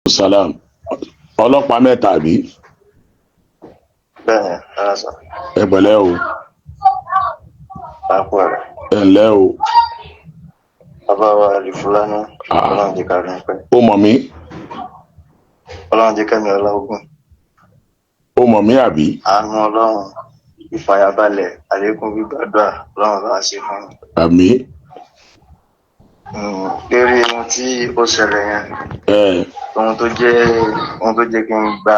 Salam. Ọlọ́pàá mẹ́ta àbí? Bẹ́ẹ̀ni, rárá sà. Ẹ pẹ̀lẹ́ o. Àpò rẹ̀. Ẹ ǹlẹ́ o. Bàbá wa Àlìfúlání, Ah. Ọlọ́run jẹ́ ká rí pẹ́. Ó mọ̀ mí? Ọlọ́run jẹ́ kẹ́mi ọlọ́gùn. Ó mọ̀ mí àbí? Àánú Ọlọ́run, ìfàyàbalẹ̀, àlékún gbígbàdúrà, Ọlọ́run bá ṣe fún mi. Àmì. Lórí ohun tí ó ṣẹlẹ̀ yẹn, Ẹ ohun tó jẹ́ kí n gba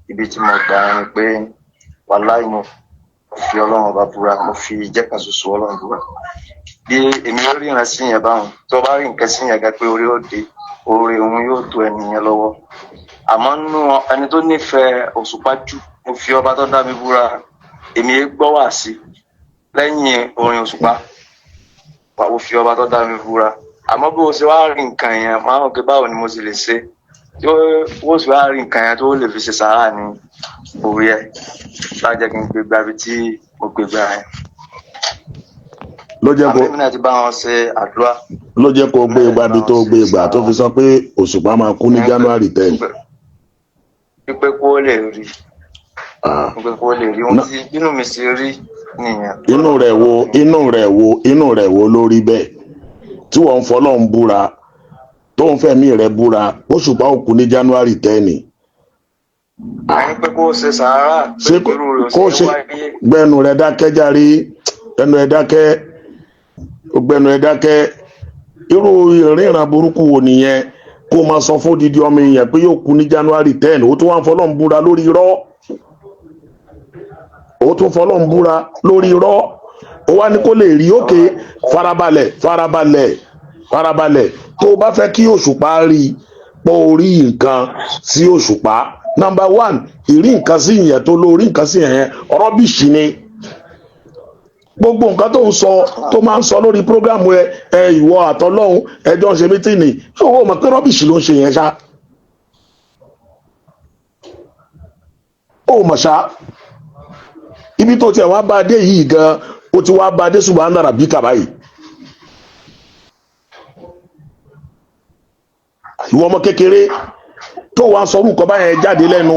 ibi tí mo gbà ni pé wàláì mo fi Ọlọ́run ọba búra, mo fi ìjẹ́ kan ṣoṣo Ọlọ́run búra. Bí èmi ó rí ìran sí yẹn báwọn, tó bá rí nǹkan sí yẹn gan pé orí ó dé, oore òun yóò tó ẹni yẹn lọ́wọ́. Àmọ́ nínú ẹni tó nífẹ̀ẹ́ Òṣùpá jù, mo fi ọba tó dá mi búra, èmi é gbọ́ wá sí lẹ́yìn orin Òṣùpá. Wà mo fi ọba tó dá mi búra. Àmọ́ bí o ṣe wá rí nǹkan yẹn, máa ń rò pé báwo ni mo sì lè ṣe tí ó sì wá rí nǹkan yẹn tó lè fi ṣe sàárà ní orí ẹ̀ lájẹ́ kí n gbé gba ibi tí mo gbé gbà yẹn. Ló jẹ́ kó Àmọ́ èmi náà ti bá wọn ṣe àdúrà. Ló jẹ́ kó gbé igba bí tó gbé ìgbà tó fi sọ pé Òṣùpá máa kú ní January 10. Pípé kó lè rí. Ah. Pípé kó lè rí ohun tí inú mi ṣe rí nìyẹn. Inú rẹ̀ wo, inú rẹ̀ wo, inú rẹ̀ wo lórí bẹ́ẹ̀ tí wọ́n ń fọlọ́ ń búra, tó ń fẹ̀mí rẹ̀ búra, Òṣùpá ó kú ní January 10? Ẹni pé kó ṣe sàárà pé Ṣé irú rẹ̀ ò kó sí ṣe wáyé. Gbẹnu rẹ̀ dákẹ́ járe, ẹnu ẹ̀ dákẹ́, gbẹnu ẹ̀ dákẹ́. Irú ìríran burúkú wo nìyẹn, kó máa sọ fún odidi ọmọ èèyàn pé yóò kú ní January 10? Ó tún wá ń fọlọ́ ń búra lórí irọ́, ó tún fọlọ́ ń búra lórí irọ́. Ó wá ní kó lè rí òkè. Farabalẹ̀, farabalẹ̀, farabalẹ̀. Tó o bá fẹ́ kí Òṣùpá rí i pọ̀, orí nǹkan sí Òṣùpá, number one, ìrí nǹkan sí ìyẹn tó lórí nǹkan sí ìyẹn, rubbish ni gbogbo nǹkan tó ń sọ, tó máa ń sọ lórí program ẹ. Ẹ ìwọ àtọlọ́hún ẹjọ́ ń ṣe meeting. Ṣé o mọ̀ pé rubbish ló ń ṣe yẹn ṣá? Ó mọ̀ ṣá? Ibi tó tiẹ̀ wá bá a dé yìí gan, ó ti wá bá a dé ṣùgbọ́n àndàrà bí kàbá yìí. Ìwọ ọmọ kékeré tó wàá sọ orúkọ báyẹn jáde lẹ́nu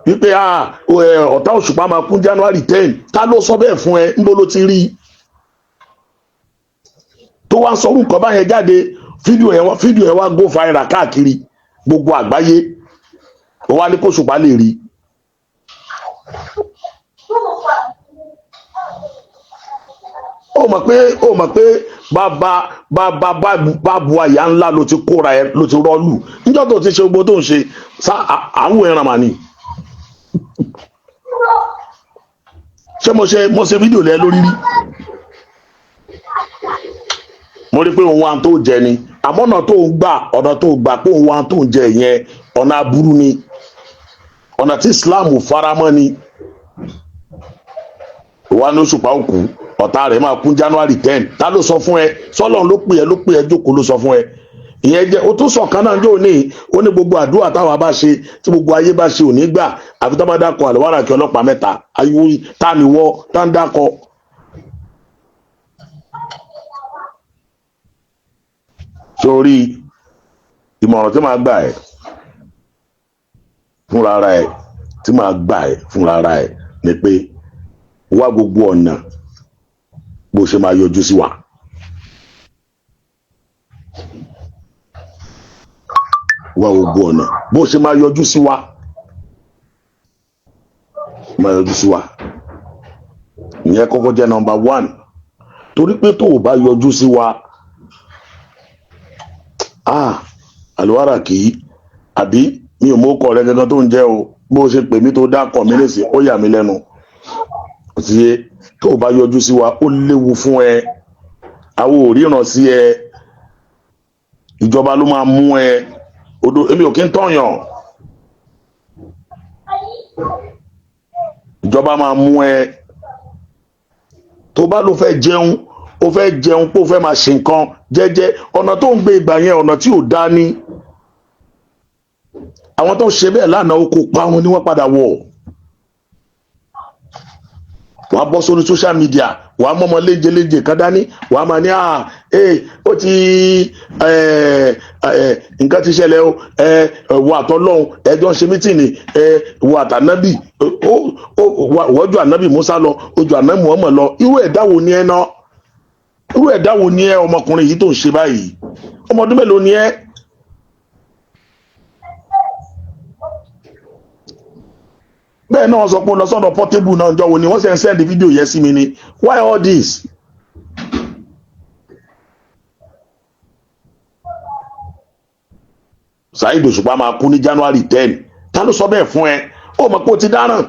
wípé ọ̀tá Òṣùpá máa kún January 10, ta ló sọ bẹ́ẹ̀ fún ẹ? Ńbó ló ti rí i tó wàá sọ orúkọ báyẹn jáde? Fídíò yẹn wá go viral káàkiri gbogbo àgbáyé. Ó wá ní kó Òṣùpá lè rí i. Ó mọ̀ pé bàbá bàbá bàbá àyà ńlá ló ti kóra ẹ, ló ti rọ́ọ̀lù níjọ́ tó ti ṣe gbogbo tó ń ṣe sá àwọn ẹran mà ní. Ṣé mo ṣe fídíò lẹ lórí rí? Mo rí pé òun wa tó jẹ ni, àmọ́ ọ̀nà tó ń gbà, ọ̀nà tó gbà pé òun wa tó ń jẹ yẹn, ọ̀nà aburú ni, ọ̀nà tí Islam faramọ́ ni. Wà ní Òṣùpá òkú, ọ̀tá rẹ̀ máa kún January 10, ta ló sọ fún ẹ? Sọlọ́n ló pè ẹ, ló pè ẹ jókòó, ló sọ fún ẹ ìyẹn jẹ́. O tún sọ kan náà yóò ní, ó ní gbogbo àdúrà táwa bá ṣe, tí gbogbo ayé bá ṣe, ò ní gbà àfi tó bá dákọ àlùwárà kí ọlọ́pàá mẹ́ta ayé. Ta ni wọ́ tá ń dákọ? Sórí ìmọ̀ràn tí màá gbà ẹ́ fúnra ara ẹ̀, tí màá gbà ẹ́ fúnra ara ẹ̀ ni pé wá gbogbo ọ̀nà bó ṣe máa yọjú sí wa. Wá gbogbo ọ̀nà bó ṣe máa yọjú sí wa, máa yọjú sí wa. Ìyẹn kọ́kọ́ jẹ́ number one, torí pé tó o bá yọjú sí wa, ah, àlùwárà kì í àbí mi ò mọ ọkọ rẹ gangan tó ń jẹ́ o. Bó ṣe pè mí tó dákọ̀ mí lèsì, ó yà mí lẹ́nu. Ó ti yé. Tó o bá yọjú sí wa, ó léwu fún ẹ. Àwọn ò ríran sí ẹ, ìjọba ló máa mú ẹ odò. Èmi ò kí ń tọ̀yàn. Ìjọba máa mú ẹ. Tó bá ló fẹ́ jẹun, ó fẹ́ jẹun pé ó fẹ́ máa ṣe nǹkan jẹ́jẹ́, ọ̀nà tó ń gbé ìgbà yẹn, ọ̀nà tí ò dá ní. Àwọn tó ń ṣe bẹ́ẹ̀ lánàá, ó kó pa wọn ni wọ́n padà wọ̀. Wàá bọ́ sórí social media, wàá mọ́mọ́ léje léje kan dání, wàá máa ní à ee ó ti Ẹ nǹkan ti ṣẹlẹ̀ o. Ẹ wọ àtọ́lọ́hún, ẹjọ́ ń ṣe meeting. Ẹ wọ àtànábì, ó wọ́jú ànábì Musa lọ, ojú ànábì Muhammad lọ. Irú ẹ̀dá wo ni ẹ ná? Irú ẹ̀dá wo ni ẹ, ọmọkùnrin yìí tó ń ṣe báyìí? Ọmọ ọdún mélòó ni ẹ? Bẹ́ẹ̀ náà wọ́n sọ pé ó lọ sọ́dọ̀ Portable náà. Jọ wo ni wọ́n ṣe ń send fídíò yẹn sí mi ni? Why all this? Saheed Òṣùpá máa kú ní January 10. Ta ló sọ bẹ́ẹ̀ fún ẹ? Ó mọ̀ pé ó ti dáràn.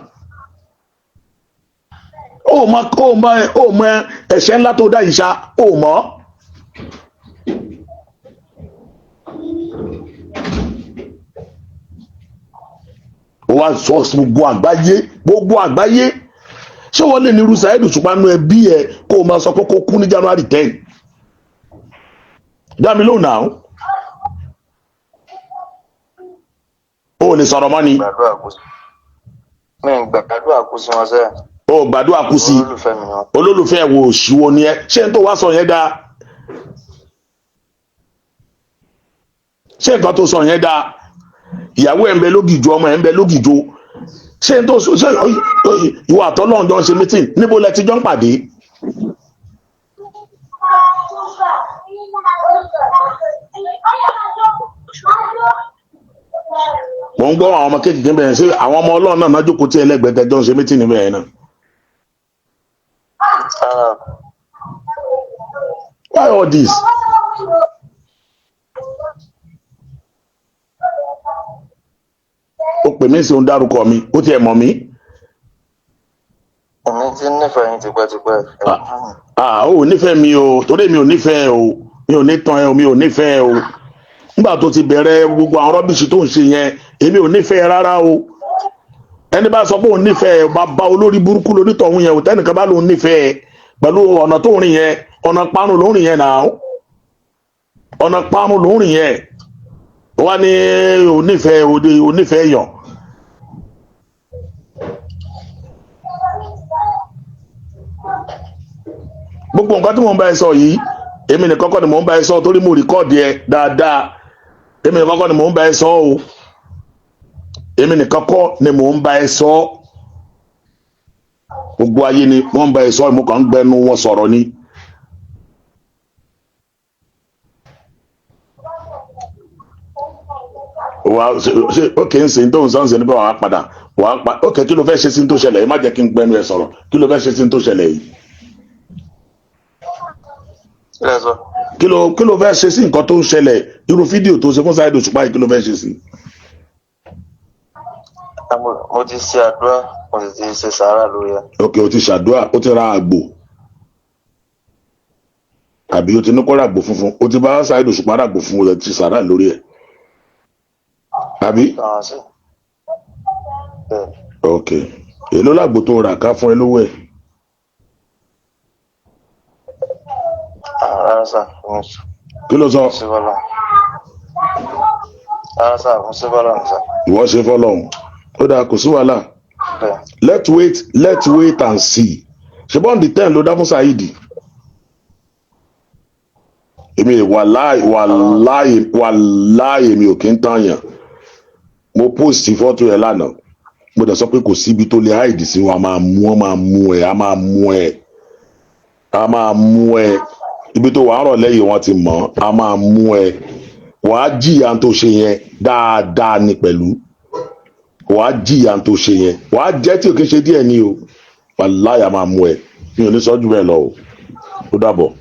Ó mọ̀, ó mọ̀, ó mọ̀ ẹ̀ṣẹ̀ ńlá tó dá yìí ṣá. Ó mọ̀. Ó wá sọ gbogbo àgbáyé, gbogbo àgbáyé. Ṣé wọ́n lè ní irú Saheed Òṣùpá nú ẹbí ẹ, kó o máa sọ pé kó kú ní January 10? Dá mi lóhùn náà. Ó lè sọ̀rọ̀ mọ́ ni. Gbàdúrà kú sí mi, ń gbàdúrà kú sí wọn sẹ́ẹ̀. Ó gbàdúrà kú sí. Olólùfẹ́ mi ni wọn. Olólùfẹ́ wo òṣìwò ni ẹ? Ṣé n tó wá sọ yẹn dáa? Ṣé nǹkan tó sọ yẹn dáa? Ìyàwó ẹ̀ ń bẹ lógìjó, ọmọ ẹ̀ ń bẹ lógìjó. Ṣé n tó sọ? Ṣé ìwọ àtọ́lọ́run jọ ń ṣe meeting? Níbo lẹ ti jọ ń pàdé? Mò ń gbọ́ àwọn ọmọ kéékèèké bẹ̀rẹ̀ sí. Àwọn ọmọ ọlọ́run náà náà jókòó tí ẹlẹ́gbẹ̀ẹ́ jọ ń ṣe meeting níbẹ̀ yẹn náà. Rárá. Why all this? Ó pè mí sí òun, dárúkọ mi, ó tiẹ̀ mọ̀ mí. Èmi ti ń nífẹ̀ẹ́ yín tipẹ́tipẹ́. Ah, ah, ó nífẹ̀ẹ́ mi o, torí mi ò nífẹ̀ẹ́ o. Mi ò ní tán ẹ o, mi ò nífẹ̀ẹ́ o. Nígbà tó ti bẹ̀rẹ̀ gbogbo àwọn rubbish tó ń ṣe yẹn, èmi ò nífẹ̀ẹ́ rárá o. Ẹni bá sọ pé òun nífẹ̀ẹ́, bá bá olórí burúkú lonítọ̀hún yẹn o. Tẹ́nìkan bá lòun nífẹ̀ẹ́ pẹ̀lú ọ̀nà tó ń rìn yẹn, ọ̀nà parun ló ń rìn yẹn náà, ọ̀nà parun ló ń rìn yẹn. Wá ní òun nífẹ̀ẹ́ òde, òun nífẹ̀ẹ́ yàn. Gbogbo nǹkan tí mò ń bá ẹ sọ yìí, èmi nìkan kọ́ ni mò ń bá ẹ sọ, torí mo record ẹ dáadáa. Èmi nìkan kọ́ ni mò ń bá ẹ sọ o. Èmi nìkan kọ́ ni mò ń bá ẹ sọ. Gbogbo ayé ni wọ́n ń bá ẹ sọ. Mo kàn ń gbẹnu wọn sọ̀rọ̀ ni. Wà ṣe ókè ń sìn tó ń sọ ń sìn nípa wàá padà wàá pa. Ókè, kí ló fẹ́ ṣe sí tó ṣẹlẹ̀ yìí? Má jẹ́ kí n gbẹnu ẹ sọ̀rọ̀. Kí ló fẹ́ ṣe sí tó ṣẹlẹ̀ yìí? Kí lẹ sọ? Kí ló fẹ́ ṣe sí nǹkan tó ń ṣẹlẹ̀? Irú fídíò tó ṣe fún Saheed Òṣùpá yìí, kí ló fẹ́ ṣe sí? Mo ti ṣe àdúrà, mo sì ti ṣe sàárà lórí ẹ. Ókè, o ti ṣàdúrà, o ti ra àgbò, àbí o ti ní kó ra àgbò funfun? O ti bá Saheed Òṣùpá ra àgbò funfun, o ti sàárà lórí ẹ̀, àbí? Káwọn sí bẹ́ẹ̀. Ok, èló làgbò tó rà ká fún ẹ lówó ẹ̀? Ah, rárá sà, mo Kí ló sọ? ṣe bọ́lá. Rárá sà, mo ṣe bọ́lá ní sà. Ìwọ ṣe fọlọ́hún, ó dáa, kò sí wàhálà. Bẹ́ẹ̀. Let's wait, let's wait and see. Ṣùgbọ́n the 10 ló dá fún Saheed. Èmi, wàláì, wàláì, wàláì, èmi ò kí ń tàn yàn. Mo post fọ́tò ẹ̀ lánàá, mo dẹ̀ sọ pé kò síbi tó lè hide sí. Wọn a máa mú, wọn máa mú ẹ, a máa mú ẹ, a máa mú ẹ. Ibi tó wà á rọ̀ lẹ́yìn wọn ti mọ̀. A máa mú ẹ, wàá jìyà tó ṣe yẹn dáadáa ni. Pẹ̀lú wàá jìyà tó ṣe yẹn, wàá jẹ́ tí ò kí ń ṣe díẹ̀ ni o. Wàláyà, máa mú ẹ. Mi ò ní sọ jù bẹ́ẹ̀ lọ o. Ó dàbọ̀.